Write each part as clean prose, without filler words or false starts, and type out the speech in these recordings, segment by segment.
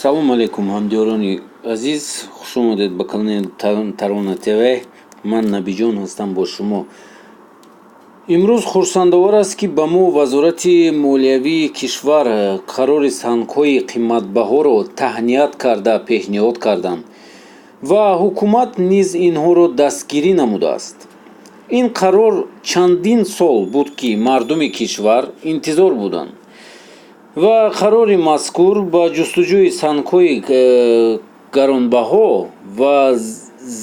Салому алейкум, ҳамдиёрони азиз, хуш омадед ба канали Тарона ТВ. Ман Набиҷон ҳастам бо шумо. Имрӯз хурсандовар аст, ки ба мо Вазорати молиявии кишвар қарори сангҳои қиматбаҳоро таҳният карда пешниҳод карданд ва ҳукумат низ инҳоро дастгирӣ намудааст. Ин қарор чандин сол буд, ки мардуми кишвар интизор буданд, ва қарори мазкур ба ҷустуҷӯи сангҳои гаронбаҳо ва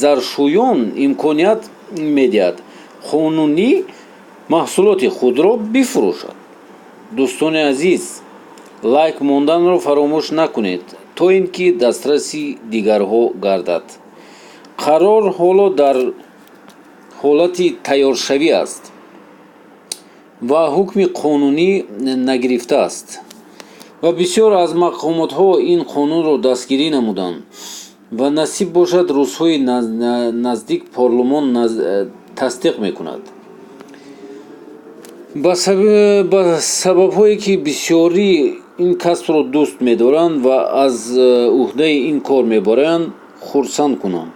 заршӯён имконият медиҳад қонунӣ маҳсулоти худро бифурӯшад. Дӯстони азиз, лайк монданро фаромӯш накунед, то ин ки дастраси дигарҳо гардад. Қарор ҳоло дар ҳолати тайёршавӣ аст ва ҳукми қонунӣ нагирифтааст ва бисёр аз мақомотҳо ин қонунро дастгирӣ намуданд ва насиб бошад, рӯзҳои наздик парлумон тасдиқ мекунад. Ба сабабҳое, ки бисёрӣ ин касбро дӯст медоранд ва аз уҳдаи ин кор мебароянд, хурсанд кунам.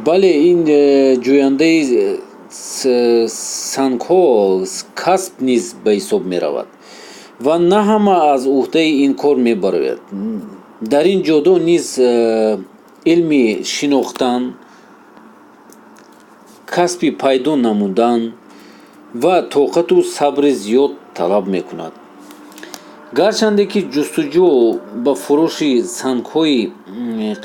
Бале, ин ҷӯяндаи сангҳо касб низ ба ҳисоб меравад ва на ҳама аз уҳдаи ин кор мебарояд. Дар ин ҷодо низ илми шинохтан, касби пайдо намудан ва тоқату сабри зиёд талаб мекунад. Гарчанде ки ҷустуҷӯ ба фурӯши сангҳои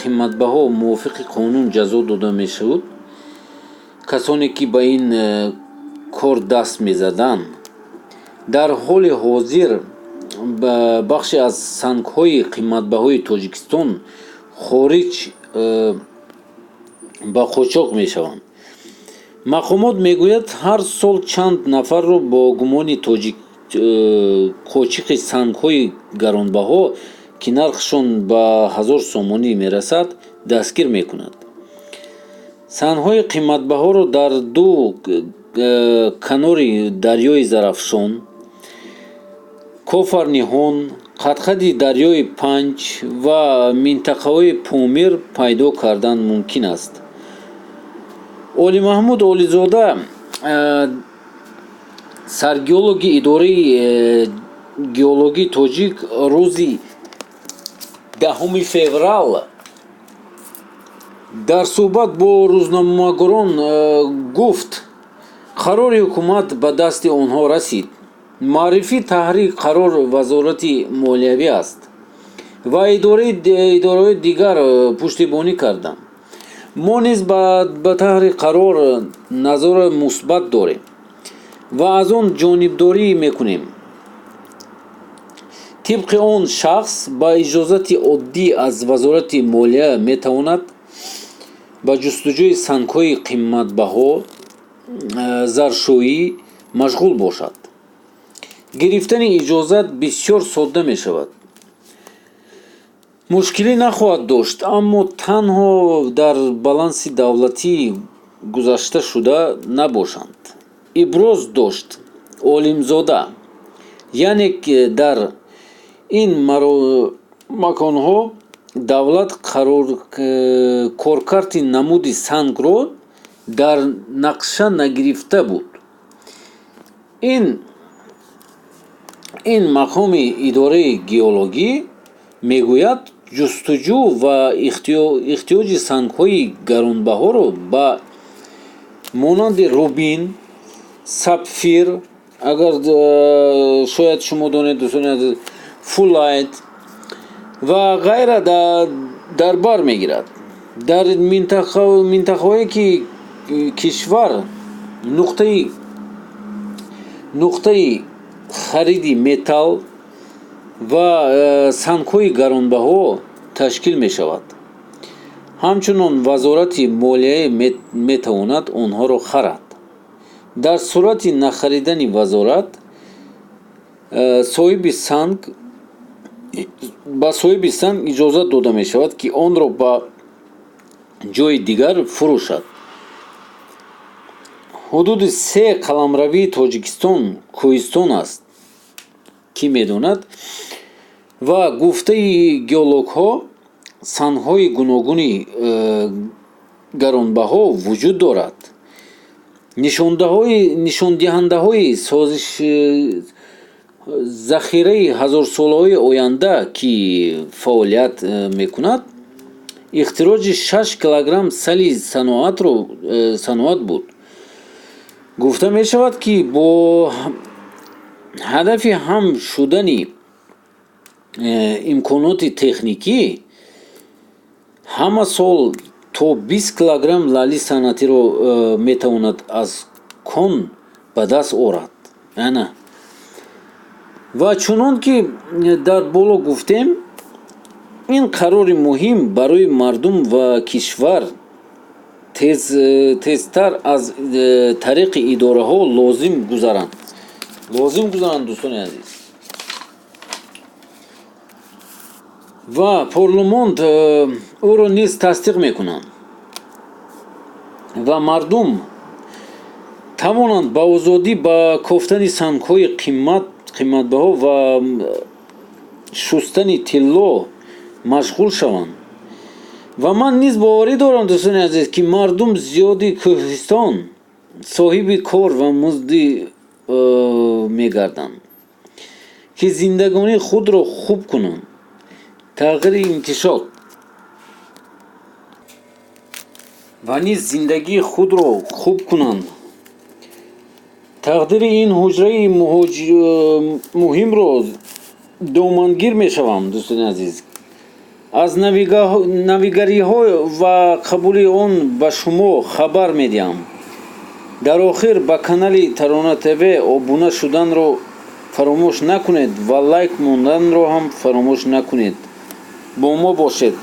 қиматбаҳо мувофиқи қонун ҷазо дода мешуд, касоне ки ба ин кор даст мезаданд, дар ҳоли ҳозир бахше аз сангҳои қиматбаҳои Тоҷикистон хориҷ ба қочоқ мешаванд. Мақомот мегӯяд, ҳар сол чанд нафарро бо гумони қочиқи сангҳои гаронбаҳо, ки нархшон ба 1000 сомонӣ мерасад, дастгир мекунад. Сангҳои қиматбаҳоро дар ду канори дарёи Зарафшон, Кофарниҳон, қадқади дарёи Панҷ ва минтақаҳои Помир пайдо кардан мумкин аст. Олимаҳмуд Олизода, саргеологи идораи геологии тоҷик, рӯзи 10 феврал дар суҳбат бо рӯзномагорон гуфт, қарори ҳукумат ба дасти онҳо расид. Муаррифи таҳрир қарор Вазорати молиявӣ аст ва идораҳои дигар пуштибонӣ карданд. Мо низ ба таҳри қарор назари мусбат дорем ва аз он ҷонибдорӣ мекунем. Тибқи он, шахс ба иҷозати оддӣ аз Вазорати молия метавонад ба ҷустуҷӯи сангҳои қиматбаҳо, заршӯӣ машғул бошад. Гирифтани иҷозат бисёр содда мешавад, мушкилӣ нахоҳад дошт, аммо танҳо дар баланси давлатӣ гузашта шуда набошанд, иброз дошт Олимзода. Яъне дар ин маконҳо давлат коркарди намуди сангро дар нақша нагирифта буд. Ин мақоми идораи геологӣ мегӯяд, ҷустуҷӯ ва ихтиёҷи сангҳои гаронбаҳоро ба монанди рубин, сапфир, агар шояд шумо донед, дӯстони азиз, фулайт ва ғайра дар бар мегирад. Дар минтақаҳое, ки кишвар нуқтаи хариди металл ва сангҳои гаронбаҳо ташкил мешавад. Ҳамчунон Вазорати молия метавонад онҳоро харад. Дар сурати нахаридани вазорат, соҳиби санг ба соҳиби санг иҷозат дода мешавад, ки онро ба ҷои дигар фурӯшад. Ҳудуди се қаламравии Тоҷикистон кӯҳистон аст. Кӣ медонад? Ва гуфтаи геологҳо, сангҳои гуногуни гаронбаҳо вуҷуд дорад. Нишондиҳандаҳои созиш захираи ҳазорсолаҳои оянда, ки фаъолият мекунад, ихтироҷи 6 килограмм сали саноат буд. Гуфта мешавад, ки бо ҳадафи ҳам шудани имконоти техникӣ ҳама сол то 20 килограмм лали санъатиро метавонад аз кон ба даст орад. Ана. Ва чунон ки дар боло гуфтем, ин қарори муҳим барои мардум ва кишвар тезтар аз тариқи идораҳо лозим гузаранд. Лозим гузаранд, дӯстони азиз. Ва парлумонт ӯро низ тасдиқ мекунанд. Ва мардум тавонанд ба озодӣ ба кофтани сангҳои қиматбаҳо ва шустани тилло машғул шаванд. Ва ман низ боварӣ дорам, дӯстони азиз, ки мардум зиёди Кӯҳистон соҳиби кор ва музди мегарданд, ки зиндагонии худро хуб кунанд. Тағйири инкишоф ва низ зиндагии худро хуб кунанд. Тақдири ин ҳуҷраи муҳимро домангир мешавам, дӯстони азиз. Аз навигариҳо ва қабули он ба шумо хабар медиҳам. Дар охир ба канали Тарона ТВ обуна шуданро фаромӯш накунед ва лайк монданро ҳам фаромӯш накунед. Бо мо бошед.